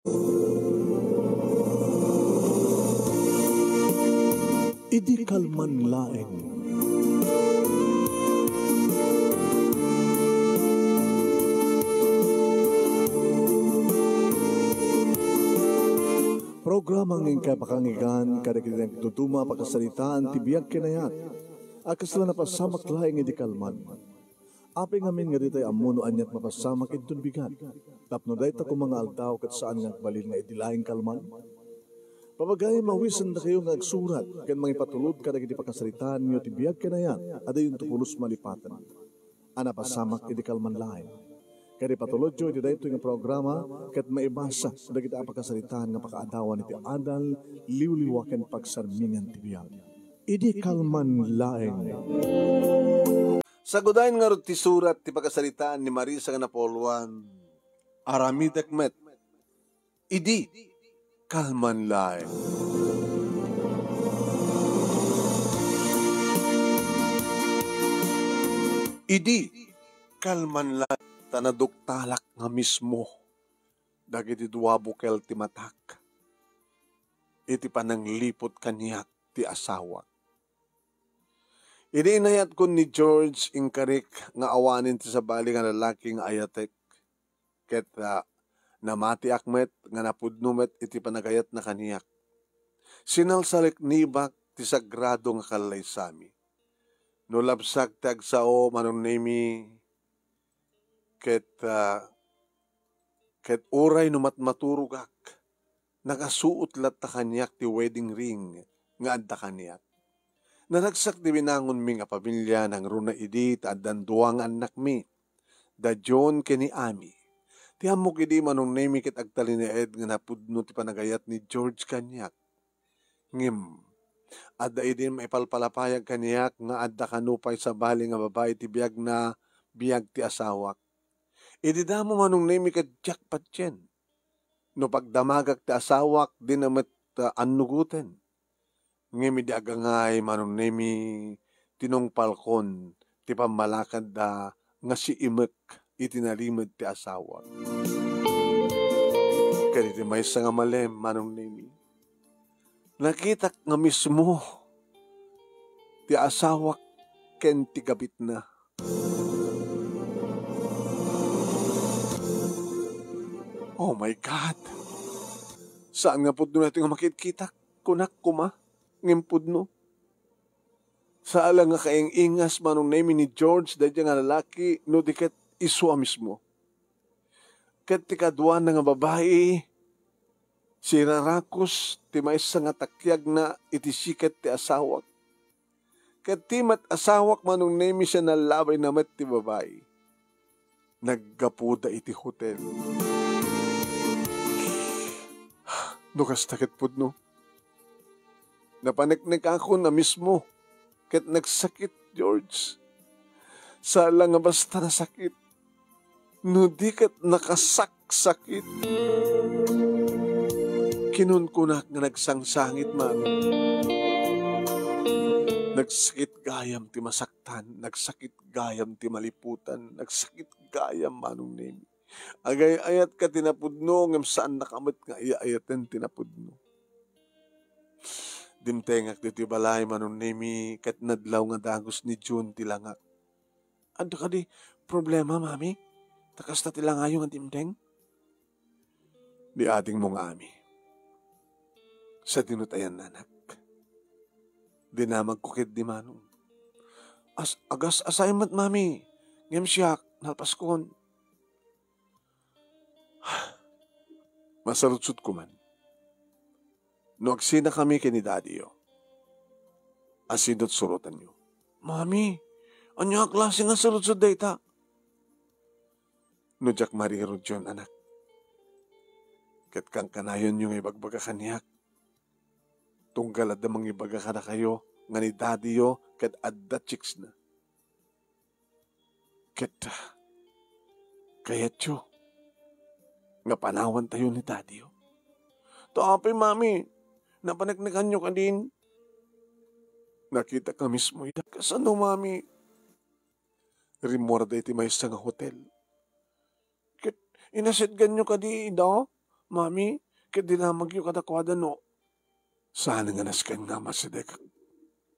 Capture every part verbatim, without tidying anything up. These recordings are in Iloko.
Idi kalman laeng. Programa nga inkay pakanggan kadagiti nagduduma a pakasaritaan ti biag ken ayat a kasla napasamak laeng idi kalman. Apay ngamin nga ditay ammo no aniat mapasamak inton bigat, tapno dayta koma nga aldaw ket saan nga agbalin nga idi laeng kalman? Papagayam, awisendakayo nga agsurat ken mangipatulod kadagiti pakasaritaanyo ti biag ken ayat a dayonto pulos malipaten a napasamak idi kalman laeng. Ket ipatulodyo iti daytoy nga programa ket maibasa dagiti a pakasaritaan nga pakaadawan iti adal, liwliwa ken pagsarmingan ti biag. Idi kalman laeng. Sagudayen ngarud ti surat ti pakasaritaan ni Marisa nga napauloan, Aramidek met idi kalman laeng. Idi kalman laeng ta naduktalak nga mismo dagiti dua bukel ti matak iti panangliput kaniak ti asawak. Idi inayatkon ni George, inkarik nga awanen ti sabali nga lalaki nga ayatek, ket, ah, namatiak met nga napudno met iti panagayatna kaniak. Sinalsaleknibak ti sagrado nga kallaysami. No labsak ti agsao, Manong Nemi, ket, ah, ket uray no matmaturogak, nagasuot latta kaniak ti wedding ring nga adda kaniak. Naragsak ti binangonmi nga pamilia nangruna idi ta addan dua nga annakmi, da John ken ni Amy. Ti ammok idi, Manong Nemi, ket agtalinaed nga napudno ti panagayat ni George kaniak. Ngem, adda idi maipalpalapayag kaniak nga adda kano pay sabali nga babai ti biagna, biag ti asawak. Idi damo, Manong Nemi, ket diak patien. No pagdamagak ti asawak, dina met, ah, annugoten. Ngem idi agangay, Manong Nemi, tinungpalkon ti pammalakadda nga siimek iti nalimed ti asawak. Ken iti maysa nga malem, Manong Nemi, nakitak nga mismo ti asawak ken ti gabitna. Oh my God! Saan nga pudno daytoy nga makitkitak? Kunak koma, ngem pudno. Saan la nga kaing-ingas, Manong Nemi, ni George daydiay nga lalaki no di ket isu a mismo. Ket ti kaduana nga babai, sirarakos ti maysa nga takiagna iti siket ti asawak. Ket ti met asawak, Manong Nemi, siya nallabayna met ti babai. Naggapuda iti hotel. No kasta ket pudno. Napaneknekakon a mismo ket nagsakit, George. Saan la nga basta nasakit, no di ket nakasaksakit. Kinunkunak nga nagsangsangit, Mami. Nagsakit gayam ti masaktan, nagsakit gayam ti maliputan, nagsakit gayam, Manong Nemi. Agay-ayatka ti napudno, ngem saannaka met nga ay-ayaten ti napudno. Dimtengak ditoy balay, Manong Nemi, ket nadlaw nga dagus ni June ti langak. Adda kadi problema, Mami? Ta kasta ti langayo nga dimteng? Di adingmo nga Ami. Sadino ti ayannanak? Dinamagko ketdi, Manong. As-, agas-asay met, Mami. Ngem siak, nalpaskon. Masaludsodko man. No agsinakami ken ni Daddy-yo, asino ti surotanyo? Mami, ania a klase nga saludsod dayta? No diak marirod, June, anak, ket kankanayonyo nga ibagbaga kaniak, tunggal adda mangibaga kadakayo nga ni Daddy-yo ket adda chicks-na. Ket, ah, kayatyo nga panawantayo ni Daddy-yo? Ta apay, Mami, napaneknekanyo kadin? Nakitak nga mismo ida. Kasano, Mami? Rimmuarda iti maysa nga hotel. Ket inasidganyo kadi ida? Mami, ket dinamagyo kadakuada no. Saan nga nasken nga umasidek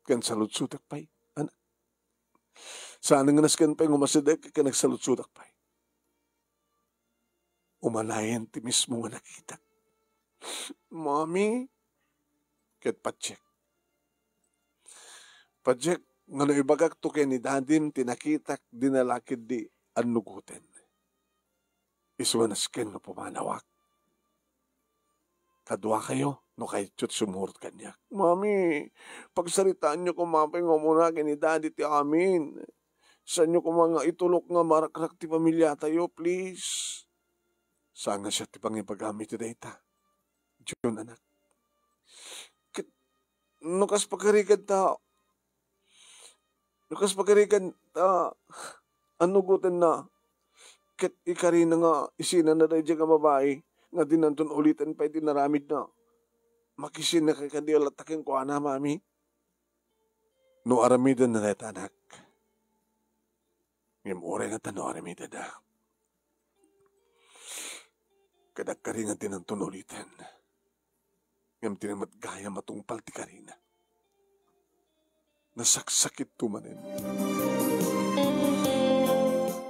ken saludsotek pay, anak. Saan nga nasken pay nga umasidek ken agsaludsodak pay. Umanayen ti mismo nga nakitak. Mami, ket patiek. Patiek nga no ibagakto ken ni Dadim ti nakitak, dina la ketdi annugoten. Isu a nasken nga pumanawak. Kaduakayo, no kayatyo ti sumurot kaniak. Mami, pagsaritaanyo koma pay nga umuna ken ni Daddy ti amin. Saanyo koma nga itulok nga marakrak ti pamiliatayo, please. Saan nga siak ti pangibagam iti dayta, Jun, anak. Ket no kas pagarigan ta, no kas pagarigan ta, annugotenna, ket ikarina nga isinanna daydiay nga babai nga dinanton uliten pay ti inaramidna. Makisinna kadi latta kenkuana, Mami? No aramidenna dayta, anak. Ngem uray ngata no aramidenna. Ket agkari nga dinanton uliten. Ngem ti met gayam a tungpal ti karina. Nasaksakitto manen.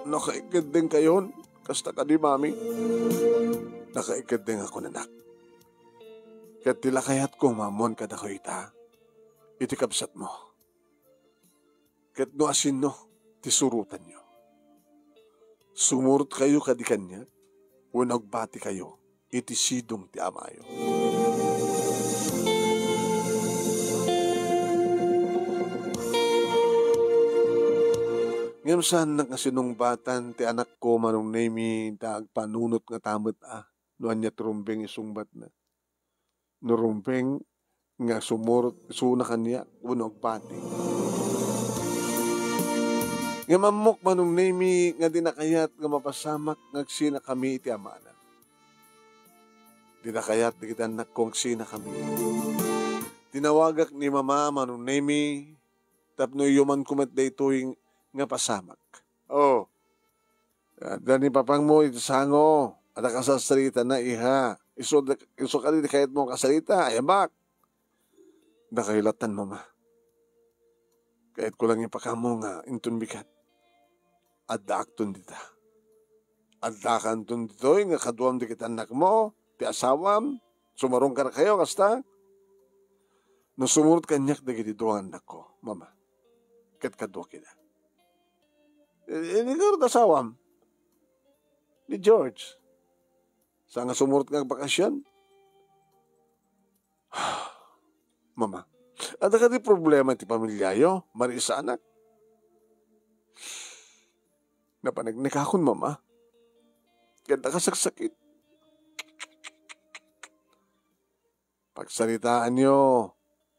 Nakaikeddengkayon, kasta kadi, Mami? Nakaikeddengakon, anak. Ket ti la kayatko nga ammoen kadakayo ita, iti kabsatmo. Ket no asino ti surotanyo, sumurotkayo kadi kaniak wenno agbatikayo iti sidong ti amayo. Ngem saannak nga sinungbatan ti anakko, Manong Nemi, ta agpanunot ngata met a no ania ti rumbeng isungbatna. No rumbeng nga sumurot isuna kaniak wenno agbati. Ngem ammok, Manong Nemi, nga dina kayat nga mapasamak nga agsinakami iti amana. Dina kayat dagiti annakko nga agsinakami. Tinawagak ni Mama, Manong Nemi, tapno iyumanko met daytoy nga pasamak. Oh, adda ni papangmo iti sango. Adda kasasaritana, iha. Isu, isu kadi ti kayatmo kasarita, ay, amak. Dakayo lattan, Mama. Kayatko lang ipakamo nga inton bigat, addaakton dita. Addakanton ditoy nga kaduam dagiti annakmo, ti asawam, sumarong kadakayo, kasta? No sumurot kaniak dagiti dua nga annakko, Mama, ket kaduak ida. I-, idi ngarud asawam, ni George. Saan nga sumurot nga agbakasyon? Mama, adda kadi problema ti pamiliayo, Marisa, anak? Napaneknekakon, Mama. Ket nakasaksakit. Pagsaritaanyo.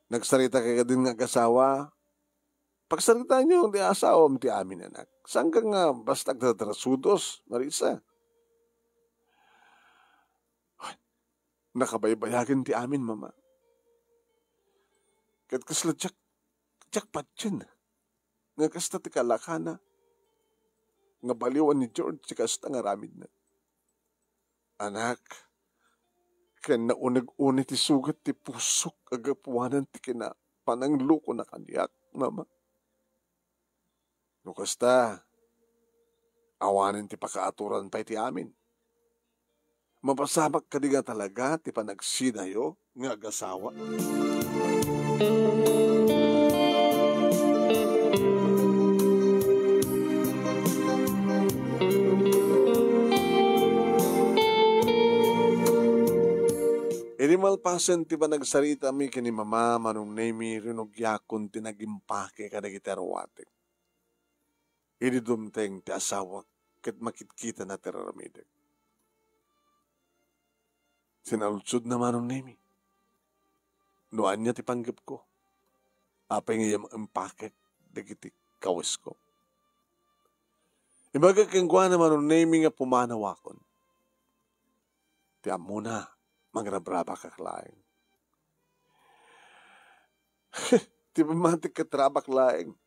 Nagsarita kay kadin nga agasawa. Pagsaritaanyo ti asawam ti amin, anak. Saanka nga basta agdadrasudos, Marisa? Ay, nakabaybayagen ti amin, Mama. Ket kasla diak, diak patien nga kasta ti kalakana nga baliwan ni George ti kasta nga aramidna. Anak, ken nauneg-uneg ti sugat ti pusok a gapuanan ti kinapananglokona kaniak, Mama. No kasta, awanen ti pakaaturan pay ti amin. Mapasamak kadi nga talaga ti panagsinayo nga agasawa? Idi malpasen ti panagsaritami ken ni Mama, Manong Nemi, rinugiakon ti nagimpake kadagiti aruatek. Idi dumteng ti asawak ket makitkitana ti raramidek. Sinaludsodna, Manong Nemi, no ania ti panggepko. Apay nga impaket dagiti kawesko? Imbagak kenkuana, Manong Nemi, nga pumanawakon. Ti ammona, mangrabrabakak laeng. Ti pammatik ket rabak laeng.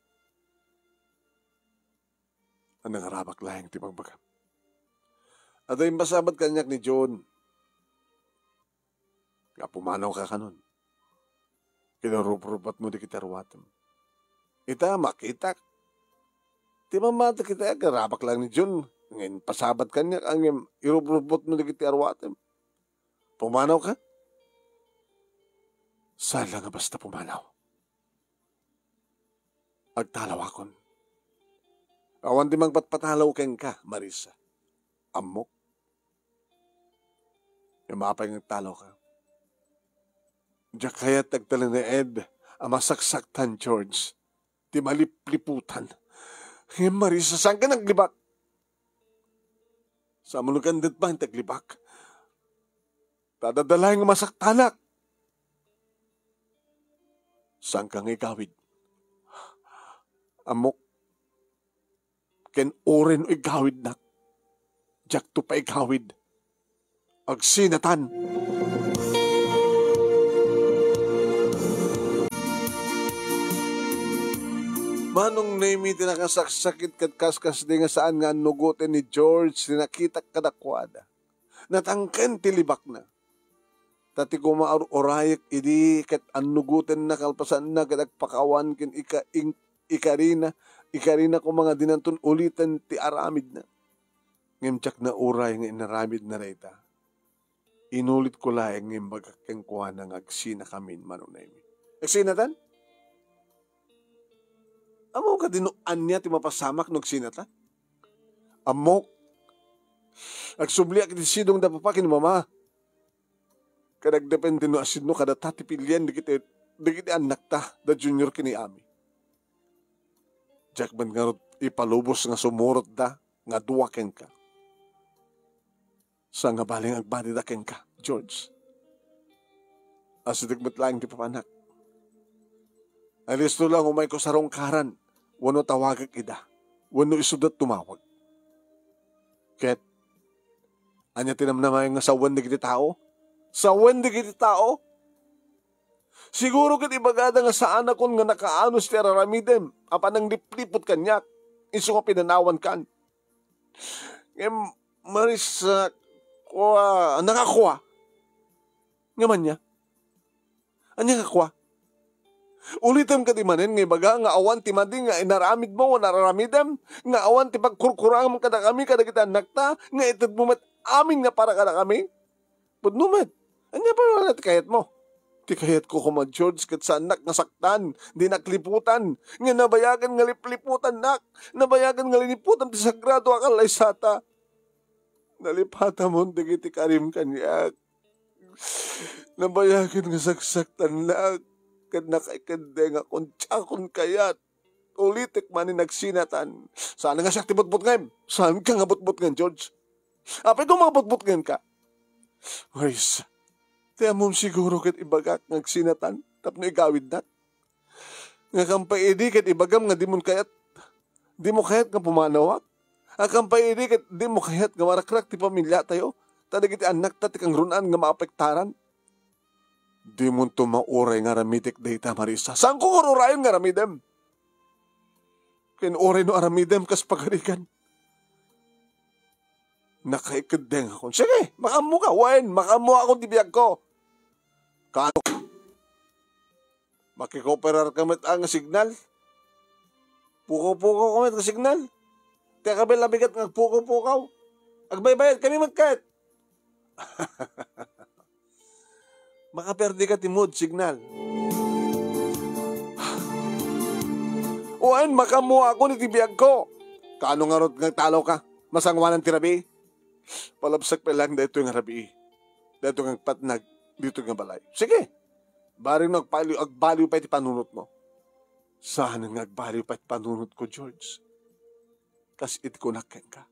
Nangarabak laeng ti bagbagam. Adda imbasabad kaniak ni John. Nga pumanawka kanon. Kinurubrubotmo dagiti aruatem. Ita, makitak. Ti mammatik ita, agarabak laeng ni Jun. Ngem pasabat kaniak, ngem irubrubotmo dagiti aruatem. Pumanawka? Saan la nga basta pumanaw. Agtalawakon. Awan ti mangpatpatalaw kenka, Marisa. Ammok. Ngem apay nga agtalawka? Diak kayat ti agtalinaed a masaksaktan, George, ti malipliputan. Ngem, Marisa, saanka nga aglibak? Samulokan detman ti aglibak. Ta adda laeng nga masaktanak. Saanka nga igawid? Ammok, ken uray no igawidnak, diakto pay igawid. Agsinatan. Manong Nemi ti nakasaksakit ket kaskasdi nga saan nga annugoten ni George ti nakitak kadakuada. Natangken ti libakna. Ta ti kumaur-urayek idi ket annugotenna kalpasanna ket agpakawan ken ika-, in-, ikarina, ikarina koma nga dinanton uliten ti aramidna. Ngem diak nauray nga inaramidna dayta. Inulitko laeng nga imbagak kenkuana nga agsinakamin, Manong Nemi. Agsinatan? Ammom kadi no ania ti mapasamak no agsinatan? Ammok. Agsubliak iti sidongda papa ken mama. Ket agdepende no asino kadata ti pilien dagiti, dagiti annakta, da Junior ken ni Ami. Diak met ngarud ipalubos nga sumurotda nga dua kenka. Saan nga bale nga agbalida kenka, George. Asideg met laeng ti papanak. Alisto lang, umayko sarungkaran, wenno tawagek ida, wenno isuda tumawag. Ket, ania ti namnamayo nga sawen dagiti tao? Sawen dagiti tao? Siguro ket ibagada nga saanakon nga nakaanus ti araramidem a pananglipliput kaniak, isu nga pinanawankan. Ngem, Marisa, kua, nakakua. Ngem ania? Ania nga kua? Ulitem kadi manen nga ibaga nga awan ti madi nga inaramidmo wenno araramidem, nga awan ti pagkurkuram kadakami kadagiti annakta, nga itedmo met amin nga para kadakami? Pudno met. Ania pay la ti kayatmo? Ti kayatko koma, George, ket saannak nga saktan, dinak liputan, nga nabayagan nga lipliputannak, nabayagan nga liniputam ti sagrado a kallaysata. Nalipatamon dagiti karim kaniak. Nabayagan nga saksaktannak, ket nakaikeddengakon, diakon kayat. Ulitek manen, agsinatan. Saan nga siak ti butbutngem? Saanka nga butbutngem, George? Apay koma nga butbutngenka? Marisa, ti ammom siguro ket ibagak nga agsinatan tapno igawidnak. Nga kan pay idi ket ibagam nga dimo kayat, dimo kayat nga pumanawak. Nga kan pay idi ket dimo kayat nga marakrak ti pamiliatayo, ta dagiti annakta ti kangrunaan nga maapektaran. Dimonto mauray nga aramidek dayta, Marisa. Saanko ngarud urayen nga aramidem? Ken uray no aramidem kas pagarigan. Nakaikeddengakon. Sige, makaammoka. Wen, makaammoakon ti biagko. Kaano? Makikooperarka met a nga signal? Pukaw-pukaw ka met nga signal? Ti kabil a bigat nga agpukaw-pukaw. Agbaybayad kami met ket. Makaperdeka ti mood signal. Wen, makaammoakon iti biagko. Kaano ngarud nga agtalawka? Masangoanan ti rabii? Palabsak pay laeng daytoy nga rabii. Daytoy nga agpatnag ditoy nga balay. Sige. Bareng no agbaliw, agbaliw pay ti panunotmo. Saan nga agbaliw pay ti panunotko, George? Kas iti kunak kenka.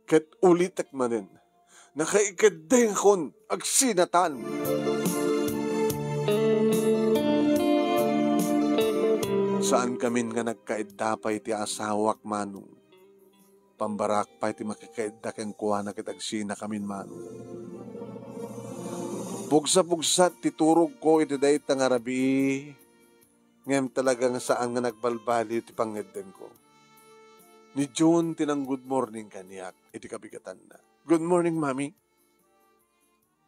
Ket ulitek manen, nakaikeddengakon, agsinatan. Saankamin nga nagkaidda pay ti asawak, Manong. Pambarak pay ti makikaidda kenkuana ket agsinakamin, Manong. Pugsa-pugsa ti turogko iti dayta nga rabii. Ngem talaga nga saan nga nagbalbaliw ti pangngeddengko. Ni June ti nang-good morning kaniak iti kabigatanna. "Good morning, Mami."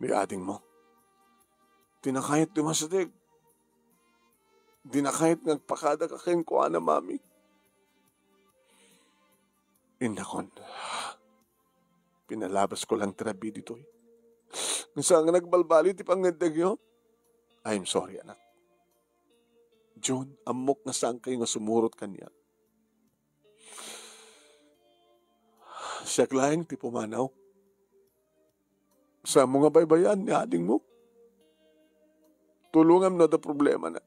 "Ni adingmo?" Dina kayat ti masideg. Dina kayat nga agpakada ka kenkuana, Mami. Innakon, pinalabasko lang ti rabii ditoy. Saan nga nagbalbaliw ti pangngeddengyo? I'm sorry, anak. June, ammok nga saankayo nga sumurot kaniak. Siak laeng ti pumanaw. Saanmo nga baybay-an ni adingmo? Tulongam no adda problemana.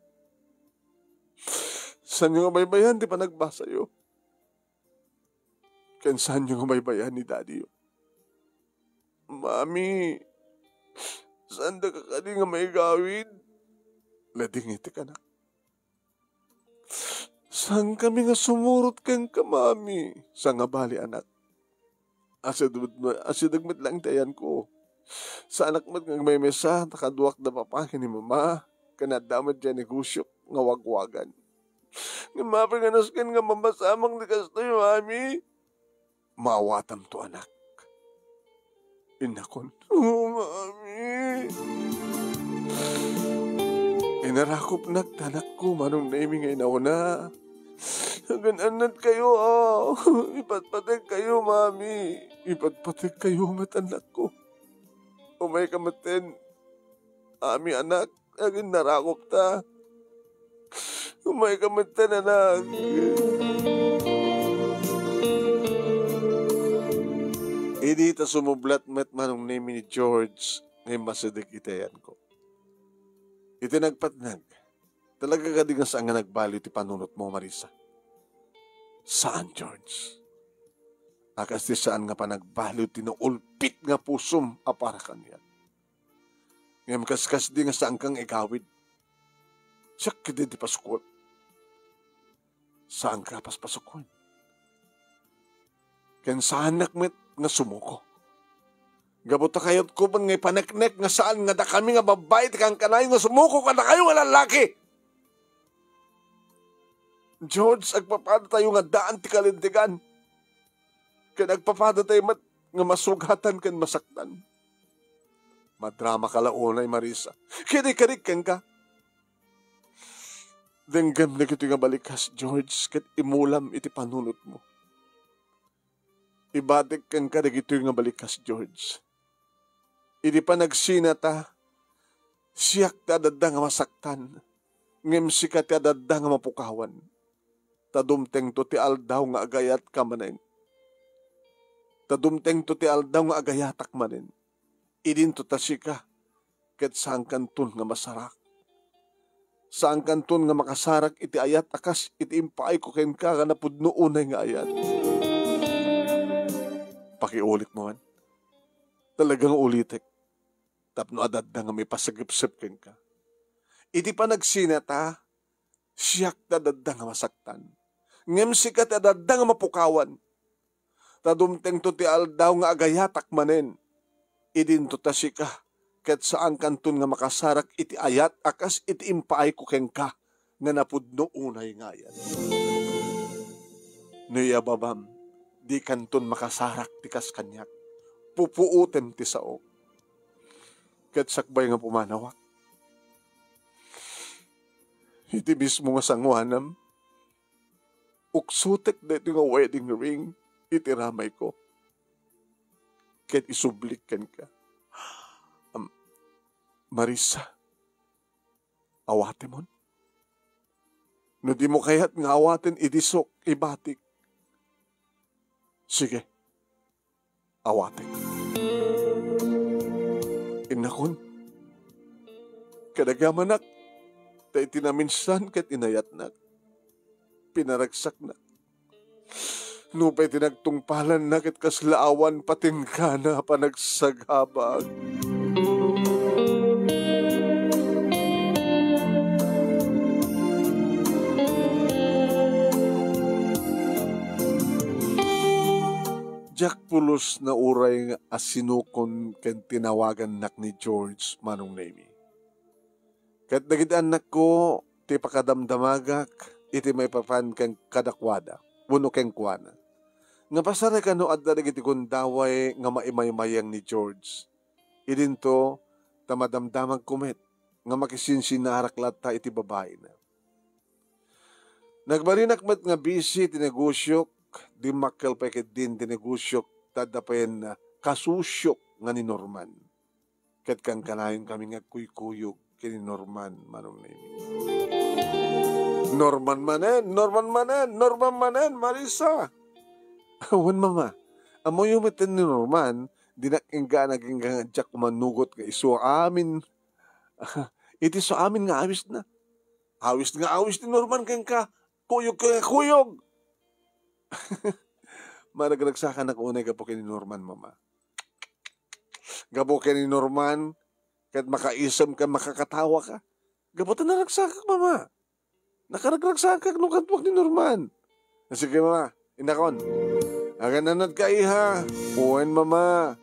Saanyo nga baybay-an ti panagbasayo. Ken saanyo nga baybay-an ni Daddy. Mami, saandaka kadi nga maigawid? Ladingitek, anak. Saankami nga sumurot kenka, Mami? Saan nga bali, anak. Asideg met, asideg met laeng ti ayanko. Saanak met nga agmaymisa ta kaduak da Papa ken ni Mama, ken adda met diay negosiok nga wagwagan. Ngem apay nga nasken nga mapasamak ti kastoy, Mami? Maawatamto, anak. Innakon, "Oo, Mami." Inarakopnak ti anakko, Manong Nemi, nga inauna. Agan-annadkayo, a. Ipatpategkayo, Mami. Ipatpategkayo met, anakko. Umayka metten, Ami, anak. Aginnarakopta. Umayka metten, anak. Idi ta sumublat met Manong Nemi ni George nga immasideg iti ayanko. Iti nagpatnag, talaga kadi nga saan nga nagbaliw ti panunotmo, Marisa? Saan, George. A kas ti saan nga panagbaliw ti naulpit nga pusom a para kaniak. Ngem kaskasdi nga saanka nga igawid. Siak ketdi ti pasukok. Saanka a paspasukon. Ken saanak met nga sumuko. Gapu ta kayatko met nga ipaneknek nga saan nga dakami nga babbai ti kankanayo nga sumuko kadakayo nga lallaki. George, agpapadatayo nga addaan ti kalintegan. Ken agpapadatayo met nga masugatan ken masaktan. Madramaka la unay, Marisa. Kidikadik kenka. Denggem dagitoy nga balikas, George, ket imulam iti panunotmo. Ibatik kenka dagitoy nga balikas, George. Idi panagsinata, siak ti adda nga masaktan, ngem sika ti adda nga mapukawan. Ta dumtengto ti aldaw nga agayatka manen. Ta dumtengto ti aldaw nga agayatak manen. Idinto ta sika, ket saankanton nga masarak. Saankanton nga makasarak iti ayat a kas iti impaayko kenka nga napudno unay nga ayat. Pakiulitmo man. Talaga nga ulitek. Tapno adda nga maipasagepsep kenka. Iti panagsinata, siak ti adda nga masaktan. Ngem sika ti adda nga mapukawan. Ta dumtengto ti aldaw nga agayatak manen. Idinto ta sika, ket saankanton nga makasarak iti ayat a kas iti impaayko kenka nga napudno unay nga ayat. No iyababam, dikanton makasarak ti kas kaniak. Pupuotem ti saok. Ket sakbay nga pumanawak, iti mismo nga sangoanam, uksotek daytoy nga wedding ring iti ramayko. Ket isublik kenka. Am, Marisa, awatemon. No dimo kayat nga awaten, idi sok ibatik. Sige. Awatek. Innakon, kadagamanak, ta iti naminsan ket inayatnak, pinaragsaknak. Nupay ti nagtungpalanna ket kasla awan patingkana a panagsagabag. Diak pulos nauray a sinukon ken tinawagannak ni George, Manong Nemi. Ket dagiti annakko ti pakadamdamagak iti maipapan ken kadakuada wenno kenkuana. Nga pasar kano adda dagiti gundaway nga maimaymayang ni George. Idinto ta madamdamagko met nga makisinsinarak latta iti babaina. Nagbalinak met nga busy ti negosiok, dimmakkel pay ketdin ti negosiok, ta adda payen, ah, kasusiok nga ni Norman. Ket kankanayon kami nga agkuykuyog ken ni Norman, Manong Nemi. Norman manen, Norman manen, Norman manen, Marisa! Wen, Mama, ammoyo met ni Norman, dinak ingga nagingga nga diak umanugot nga isu amin. Iti isu amin nga awisna. Awis nga awis ni Norman kenka. Kuyog nga kuyog. Maragragsakanak unay gapu ken ni Norman, Mama. Gapu ken ni Norman, ket makaisem ken makakatawa ka. Gapu ta naragsakak, Mama. Nakaragragsakak no kaduak ni Norman. Sige, Mama, innakon. Agananad ka, iha. Wen, Mama.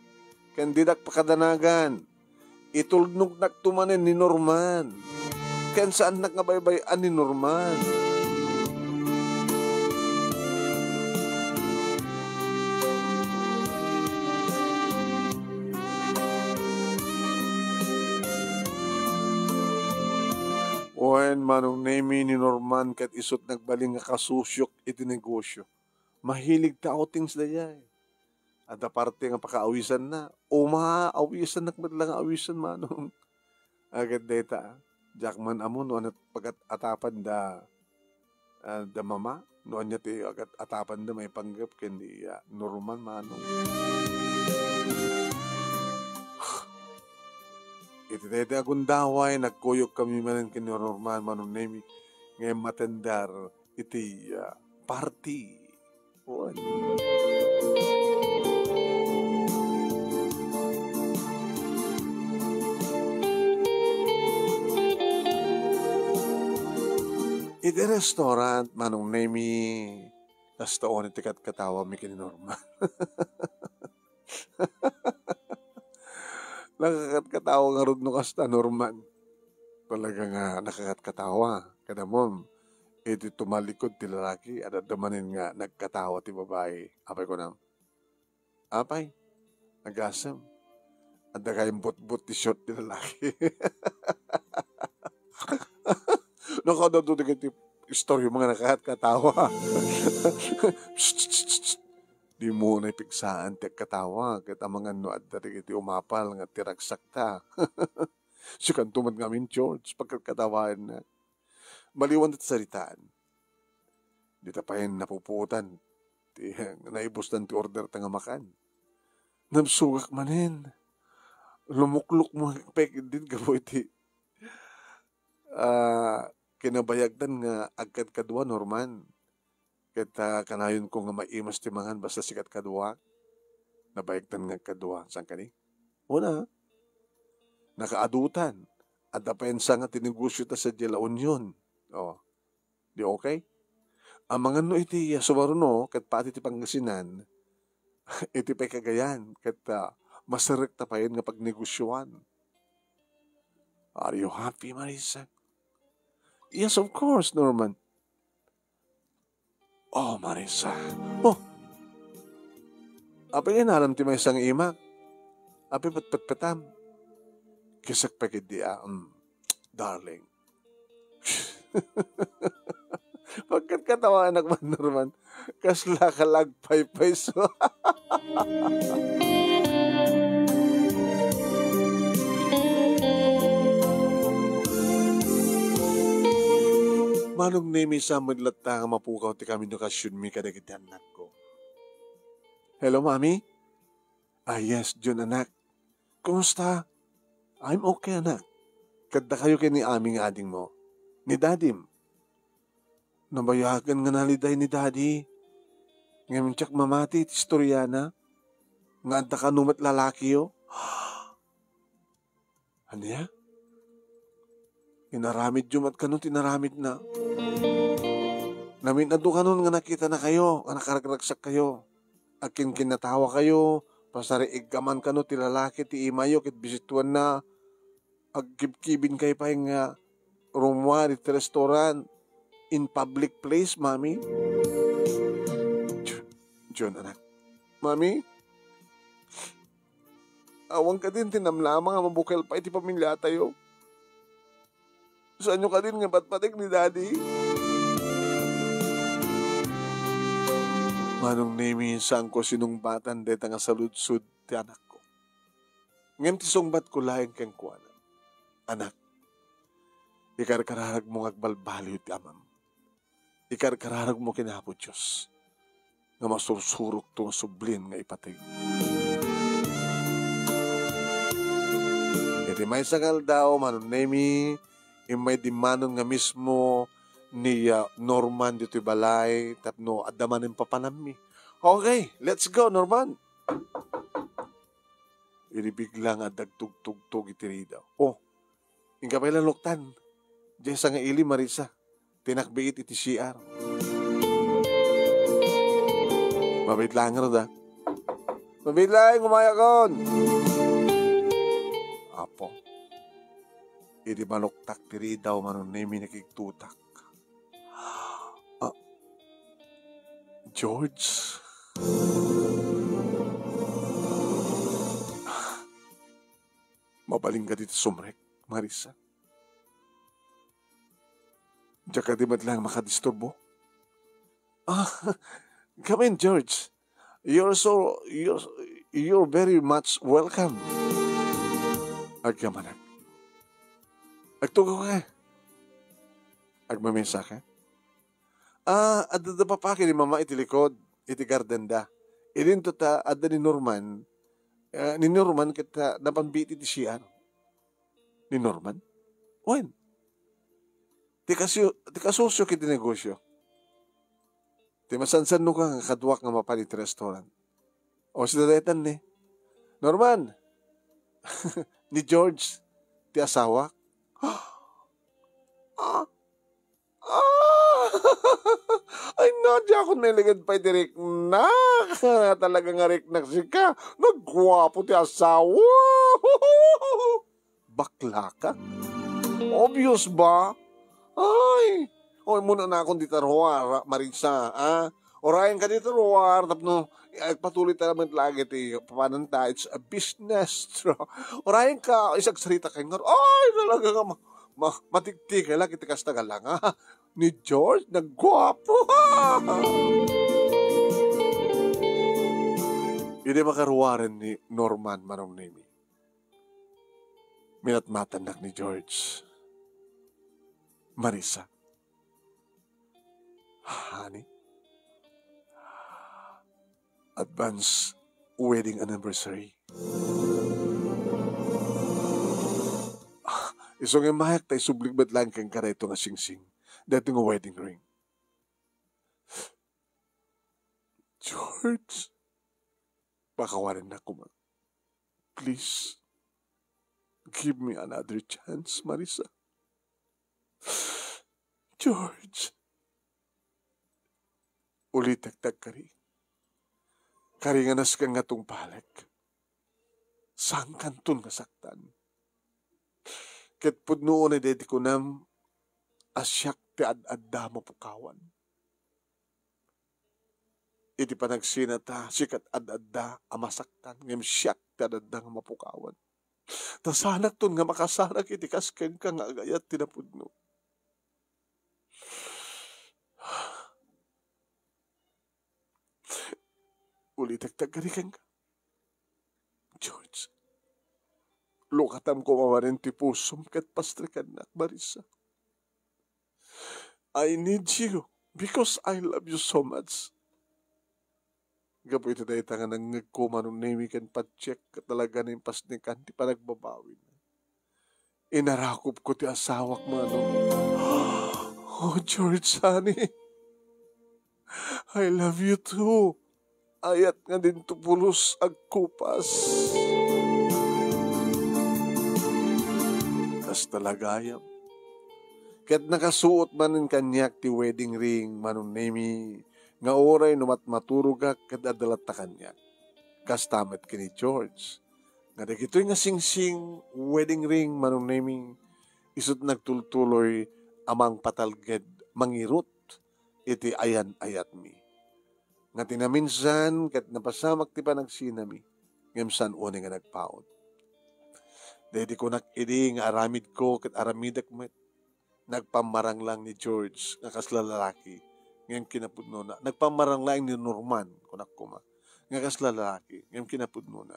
Ken didak pakadanagan. Itulnognak to manen ni Norman. Ken saannak nga baybay-an ni Norman. Wen, Manong Nemi, ni Norman ket isut' nagbalin nga kasusiok iti negosio. Mahilig ti outings daydiay. Adda parte nga pakaawisanna. Uma, awisannak met la nga awisan, Manong. Agad dayta, ah. Diak man ammo no ania ti pagat-atapan da, ah, da Mama, no ania ti agat-atapan da maipanggep ken ni, ah, Norman, Manong. Iti dayta a gundaway, nagkuyog kami manen ken ni Norman, Manong Nemi, nga immatendar iti, ah, party. Wen. Iti restaurant, Manong Nemi, kasta unay ti katkatawami ken ni Norman. Nakakatkatawa ngarud no kasta, Norman. Talaga nga nakakatkatawa. Kada mo, iti tumalikod ti lalaki, adda manen nga nagkatawa ti babai. Apay kunam, "Apay, agasem. Adda kayat imbutbut ti short ti lalaki." Nakadado dagiti istorya nga nakatkatawa. Psst, psst, psst, psst. Dimo unay pigsaan ti agkatawa, ket amangan no adda dagiti umapal nga ti ragsakta. Sikanto met ngamin, George, pagkatkatawaennak. Maliwan ti saritaan, dita payen napupuotan ti naibusdan ti order ta nga makan. Nabsogak manen. Lumuklok mo pay ketdin gapu iti, ah, kinabayagdan nga agkadkadua, Norman. Ket, ah, kanayonko nga maimas ti mangan basta sika ti kaduak. Nabayagtan nga agkadua, saan kadi? Una, nakaadutan. Adda payen sanga ti negosio ta sadiay La Union. Oh, di okay? Amangan no iti, ah, Subaruno ket pati ti Pangasinan, iti pay Cagayan, ket, ah, maserrek ta payen nga pagnegosioan. Are you happy, Marisa? Yes, of course, Norman. Oh, Marisa. Oh! Apay nga inaram ti maysa nga imak? Apay petpetpetam? Kisek pay ketdi a, mm, darling. Pagkatkatawanak man, Norman, kasla ka la agpaypayso. Manong Nemi, saan met latta nga mapukaw ti communicationmi kadagiti annakko. Hello, Mami? Ah, yes, Jun, anak. Kumusta? I'm okay, anak. Ket dakayo ken ni Ami nga adingmo? Ni Dadim? Nabayagen nga naliday ni Daddy. Ngem diak mamati ti istoriana nga adda kano met lalakiyo. Ania? Inaramidyo met kano ti inaramidna. Namin-adu kanon nga nakitanakayo, nga nakaragragsakkayo. Agkinkinnatawakayo, pasariigkaman kano ti lalaki ti imayo ket bisituenna. Agkibkibinkay pay nga rummuar iti restaurant in public place, Mami? Jun, anak. Mami? Awan kadin ti namnama nga mabukel pay ti pamiliatayo? Saanyo kadin nga ipatpateg ni Daddy? Manong Nemi, saanko sinungbatan dayta nga saludsod ti anakko. Ngem ti sungbatko laeng kenkuana, "Anak, ikarkararagmo nga agbalbaliw ti amam. Ikarkararagmo ken Apo Dios nga masursurokto nga sublin nga ipateg." Iti maysa nga aldaw, Manong Nemi, immay dimmanon nga mismo ni, ah, Norman ditoy balay tapno adda manen papanammi. "Okay, let's go, Norman." Idi bigla nga adda agtugtugtog iti ridaw. "Oh, inka pay la naluktan. Diay sa nga ili, Marisa. Ti nakbiit iti C R." "Mabiit laeng ngarud, a. Mabiit laeng, umayakon." Apo. Idi maluktak ti ridaw, Manong Nemi, nakigtutak. "Ah, George? Mabalinka dita sumrek, Marisa? Diak kadi met laeng makadisturbo?" "Ah, come in, George. You're so, you're, you're very much welcome." "Agyamanak. Agtugaw ka. Agmamisa ka?" "Ah, adda da papa ken ni mama iti likod, iti garden da. Idinto ta adda ni Norman, ah, ni Norman ket, ah, napanbiit iti C R." "Ni Norman? Wen?" "Ti kasyo-, ti kasusyo iti negosyo. Ti masansanno ka nga kaduak nga mapan iti restaurant." "O, sida daytan ni Norman." "Ni George ti asawak." "Ah, ah, ay, no, diakon mailigid pay ti riknak. Talaga nga riknak sika. Nagguapo ti asawa." "Bakla ka? Obvious ba? Ay, oy, muna na akon dita ruar, Marisa, a? Urayen ka dita ruar, tapno agpatuloy ta met lagi ti papananta. It's a business." "Urayen ka, isagsarita ka ngarud. Ay, talaga nga ma-, ma-, matiktikay lagi ti kasta nga langa. Ni George, nagguapo." Idi makaruaren ni Norman, Manong Nemi, minatmatannak ni George. "Marisa, honey, advance wedding anniversary." "Ah, isu nga immayak ta isublik met laeng kenka daytoy nga singsing, daytoy nga wedding ring." "George, pakawarennak koma. Please, give me another chance, Marisa. George, ulitek ti agkari. Kari nga nasken nga tungpalek. Saankanton nga saktan. Ket pudno unay daydi kunam a siak ti ad-adda a mapukawan. Iti panagsinata, siak ti ad-adda a masaktan, ngem siak ti ad-adda nga mapukawan. Ta saanakton nga makasarak iti kas kenka nga agayat ti napudno. Ulitek ti agkari kenka. George, lukatam koma manen ti pusom ket pastrekannak, Marisa. I need you because I love you so much." Gapu iti dayta nga nangngegko, Manong Nemi, ken patiek, ket talaga nga impasnekan ti panagbabawina. Inarakupko ti asawak, Manong. Oh, George, honey. I love you too. Ayat nga dinto pulos agkupas. Kasta la gayam. Ket nakasuot manen kaniak ti wedding ring, Manong Nemi, nga uray no matmaturogak ket adda latta kaniak. Kasta met ken ni George. Nga dagitoy nga singsing, wedding ring, Manong Nemi, isu't nagtultuloy a mangpatalged, mangirut iti ayan-ayatmi. Nga ti naminsan ket napasamak ti panagsinami, ngem saan unay nga nagpaut. Daydi kunak idi nga aramidko ket aramidek met. nagpammarang laeng ni George nga kasla lalaki ngem kinapudnona. Nagpammarang laeng ni Norman, kunak koma, nga kasla lalaki ngem kinapudnona.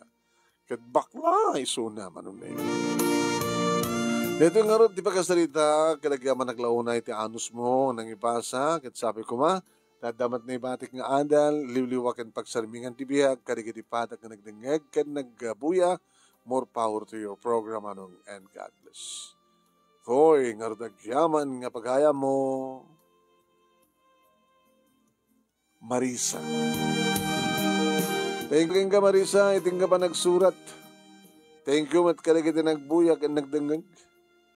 Ket bakla isuna, Manong Neng. Daytoy ngarud ti pakasarita, ket agyamanak la unay ti anusmo nga nangibasa, ket sabi koma, ta adda met naibatik nga adal, liwliwa ken pagsarmingan ti biag kadagiti padak nga nagdengngeg ken nagbuya. More power to your program, Manong, and God bless. Hoy, ngarud agyaman nga pagayammo, Marisa. Thank you kenka, Marisa, iti nga panagsurat. Thank you met kadagiti nagbuya ken nagdengngeg.